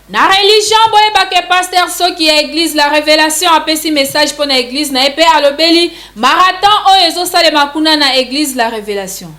Na religion, boyeba ke pasteur Soki ya église La Révélation apesi message mpo na église na ye mpe alobeli marathon oyo ezosalema kuna na église La Révélation.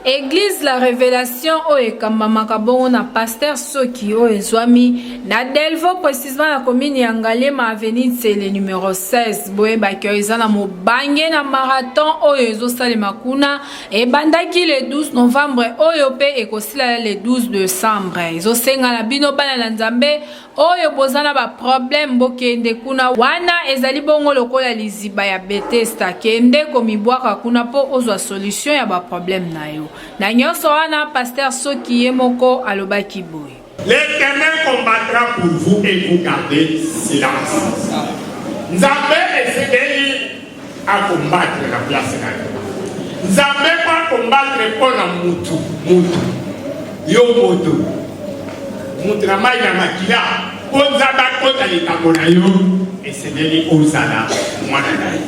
Église La Révélation oyo ekambamaka bongo na pasteur Soki, oyo ezwami na Delvaux, précisément na commune ya Ngaliema, avenue Tsele numéro 16. Boyebaki oyo eza na mobange na marathon oyo ezosalema kuna, ebandaki le 12 novembre oyo mpe ekosila le 12 décembre. Ezosenga na bino bana na Nzambe oyo boza na baproblème, bokende kuna. Wana ezali bongo lokola liziba ya Betesda. Kende komibwaka kuna mpo ozwa solution ya baproblème na yo. Na nyonso wana, pasteur Soki ye moko alobaki boye: L'Éternel combattra pour vous et vous gardez silence. Nzambe esengeli acombattre na place na yo. Nzambe po acombattre mpo na mutu, mutu yo, moto, mutu na mai na makila, mpo Nzambe akota likambo na yo, esengeli ozala mwana na ye.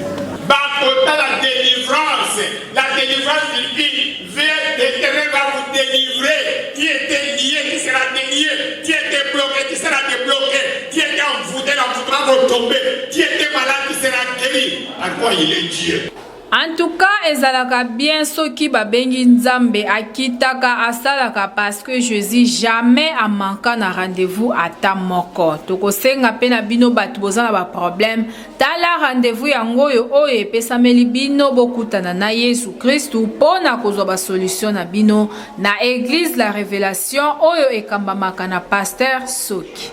Bakotala délivrance, la délivrance du vient, l'Éternel va vous délivrer. Qui était lié, qui sera délié. Qui était bloqué, qui sera débloqué. Qui était envoûté, l'envoûtement va tomber. Qui était malade, qui sera guéri. Par quoi il est Dieu. En tout cas, ezalaka bien soki babengi Nzambe, akitaka, asalaka, parce que Jésus jamais amanka na rendez-vous ata moko. Tokosenga mpe na bino bato boza na baproblème, tala rendez-vous yango oyo, oyo epesameli bino, bokutana na Yesu Kristu mpo na kozwa basolution na bino na église La Révélation oyo ekambamaka na pasteur Soki.